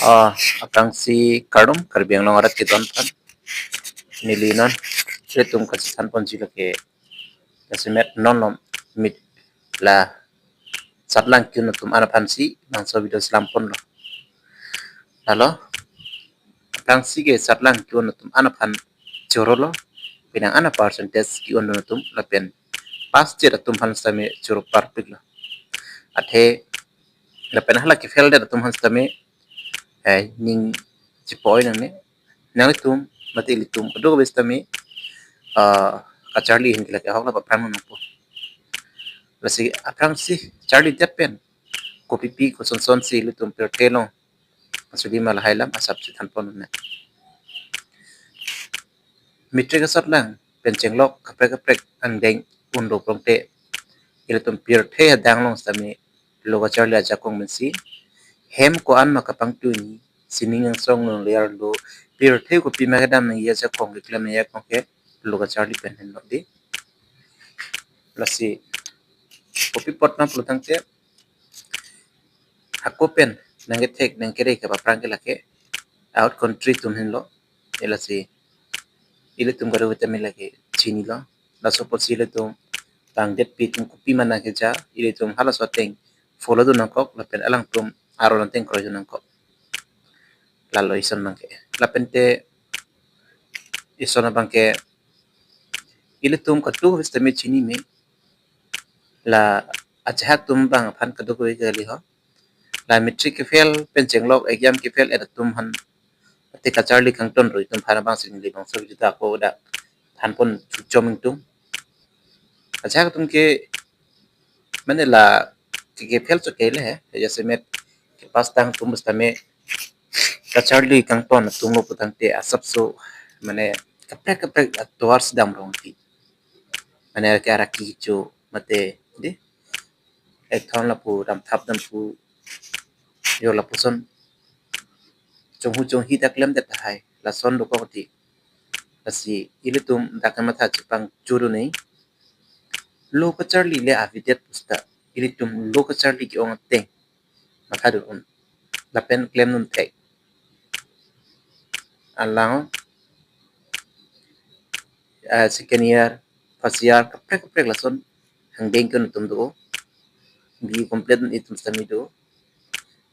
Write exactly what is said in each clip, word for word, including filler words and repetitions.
Ah, aphrangsi kardom Karbi Anglong arat kedo-an aphan. Neli non ilitum kachethan ponji lake, jasemet non lom mit la satlang ke-un atum an aphansi bangso video selam ponlo. Lalo aphrangsi ke satlang ke-un atum an aphan chorolo, penang an a-percentage ke-un atum lapen pass-et atum aphan sitame choro parpiklo. Athe lapen hala ke-fail-det atum aphan sitame, eh, ning chipoi nangne. Nanglitum mate ilitum kadokave sitame, ah, kacharli ahin ke lake ahok la paphrang nangpo. Lasi aphrangsi charlidet pen kopipi kosonson si ilitum pirthe long asuli ma lahai alam asap chethan pon nang. Matric asatlang pen chenglok kaprek kaprek angdeng unlo pulote, ilitum pirthe adang along sitame lo kacharli ajakong pensi hem ko-an ma kapangthu nangji, sining angsong longlearlo, pirthe kopima kedam nangji ajakong keklem nangji ajakong ke lo kacharli pen henlo dei. Lasi kopi apot ma pulo tangte, hako pen nangkethek nangkere kepaphrang ke lake out country atum henlo. Lasi ilitum kadokave tame lake chinilo. Laso apotsi ilitum tangdet pi atum kopima nangkeja, ilitum halaso ateng follow dun nangkok lapen alangtum aron ateng kroidun nangkok. Lalo ison abangke. Lapente ison abangke, ilitum kadokave sitame chini me, la ajahak atum abang aphan kadokave kali ho. La matric ke-fail pen chenglok exam ke-fail-et atum aphan ate kacharli kangton ro itum aphan abangsi neli bangso video ta ako dak than pon chuchom ingtung. Ajahak atum ke mane la ke, ke-fail chot ke le he, jasemet ke-pass tang atum sitame kacharli kangton atum lo pu tangte asapso mane kaprek kaprek atovar si dam rong ti. Mane ke araki cho mate dei, ekthon lapu damthap damphu yo lapuson chonghu chonghi ta klemdet tahai, lason dokok ti. Lasi ilitum dak kematha chepangchudun nangji. Lo kacharli le avedet pusita ilitum lo kacharli ke-ong ateng mathadun un lapen klemdun thek. Alang, ah, second year, first year, kaprek kaprek lason angdeng ke-un atum do, B E complete dun itum sitame do.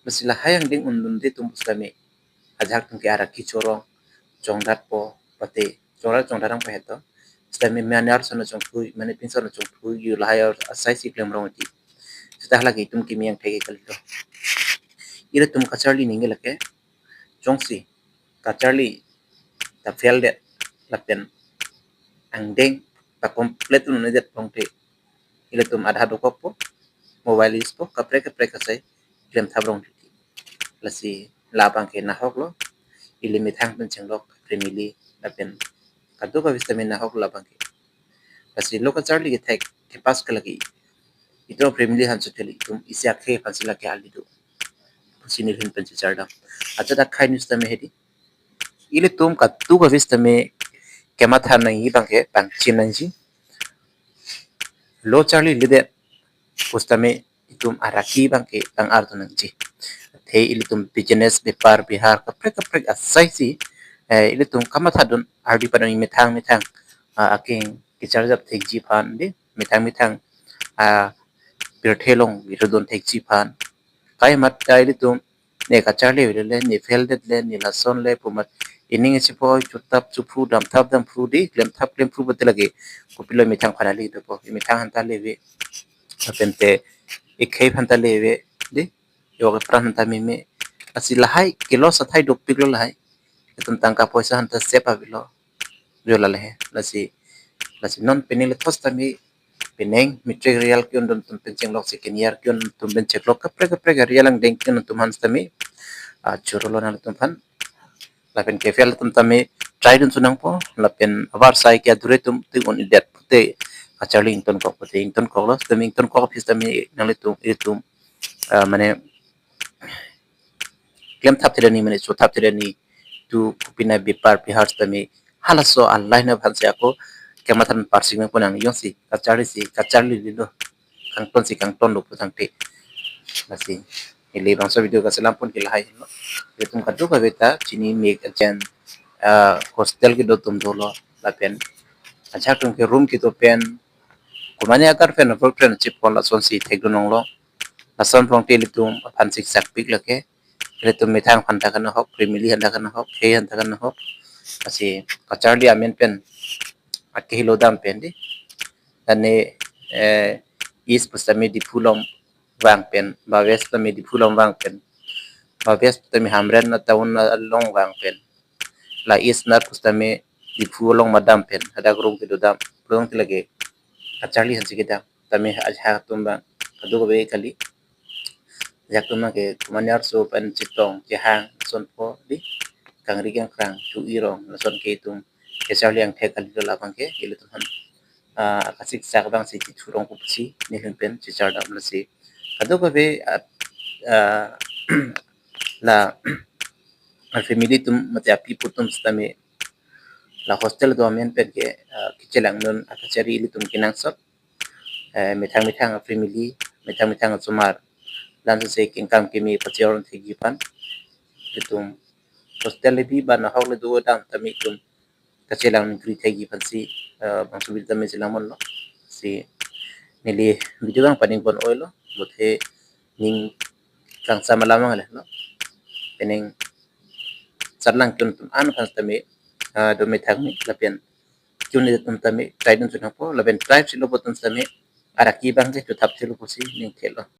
Lasi lahai angdeng undunde atum sitame ajahak atum ke araki chorong, chongdatpo, pate chongdat chongdat nang paheto. Sitame mane arson chongthui, mane pinson chongthui, yo lahai asai si klem rong ti. Sita lake itum kimi angthek ke kalilo. Ilitum kacharli nangji lake, jongsi kacharli ta-fail-det lapen angdeng ta-complete un-edet pulote, ilitum adha dokokpo, mobile use-po, kaprek kaprek asai klemthap rong ti. Lasi labang ke nahoklo, ili methang pen chenglok family lapen kadokave sitame nahok labang ke. Lasi lo kacharli kethek ke-pass ke lake itum family aphan chot kali, itum isi akhei aphansi lake ali do pusi neli ahin pen chechar dam. Ajat akhei news tame hedi, ilitum kadokave sitame kematha nangji abangke pangchim nangji. Lo charliledet pusitame itum araki abangke tang-ardun nangji. Athe ilitum business, bepar behar, kaprek kaprek asai si, eh, ilitum kamathadun ardi padun methang methang, ah, aking kecharjap thekji aphan dei, methang methang, ah, pirthe along virudun thekji aphan. Kai mat kai ilitum ne kacharli le, ne fail det le, ne lason le pu amat ining chipoi, chutap chuphu, damthap damphu dei, klemthap klemphu pute lake kopilo methang aphan ali dopo, methang aphanta leve, lapen te ikhei aphanta leve dei, yo kepran aphanta meme. Lasi lahai ke-loss athai dopiklo lahai. Itum tangka poisa aphanta save avelo. Jo lale he. Lasi, lasi non penang le thos tame, penang matric result ke-un atum pen chenglok, second year ke-un atum pen chenglok, kaprek kaprek result angdeng ke-un atum aphan sitame, ah, chorolo nangtum aphan. Lapen ke-fail atum tame try dunso nangpo, lapen avarsai ke adure atum te un-edet pute kacharli ingtonkok pute ingtonkoklo, tame ingtonkok aphi sitame nanglitum, itum, ah, mane klemthap thedani, mane chothap thedani, tu kopina bepar behar sitame halaso a-line aphansi ako kematha parsing nangpo nang, jongsi kacharlisi kacharlilo, kangtonsi kangtonlo pu tangte. Lasi Ili bangso video kaselam pon ke lahai lo. Ilitum kadokave ta chini mek ajan, ah, hostel kedo atum dolo lapen ajahak atum ke room kedo pen komane agar pen abol pen chipon lasonsi thekdun longlo. Lason pon te ilitum aphan siksak pik lake. Ilitum methang aphan ta kanahok, family aphan ta kanahok, khei aphan ta kanahok. Lasi kacharli amen pen akehelo dam pen di. Lane, eh, East pusitame Diphu along vang pen, ba West tame Diphu along vang pen, ba West tame Hamren a-town along vang pen, la East nar pusitame Diphu along madam pen hadak room kedo dam. Pulo tangte lake kacharli aphansi kedam. Tame ajahak atum abang kadokave kali. Ajahak atum abang ke komane arso pen chetong chehang sonpo di, kangri kangkrang chu irong lason ke itum kacharli angthek kali lo labang ke. Ilitum aphan, ah, kasiksak abangsi chithurong pusi nelihin pen chichar dam. Lasi kadokave, ah, ah, la family atum mate api apo atum sitame la hostel do amen pen ke, ah, kechelang dun akachari ilitum kenangsot. Eh, methang methang family, methang methang asomar, lamsi kengkam keme pachor thekji aphan. Ilitum hostel le bi ba nahok le do dam tame itum kachelang kri thekji aphansi, eh, bangso video tame chelang ponlo. Si neli video abang paning pon oilo, bothe ning kangsam alam abang le lo. Penang sarlang kun atum an aphan tame, ah, do methang me lapen kun atum tame try dun sunang po, lapen try silo atum tame araki abang ke chuthap silo pusi ning thelo.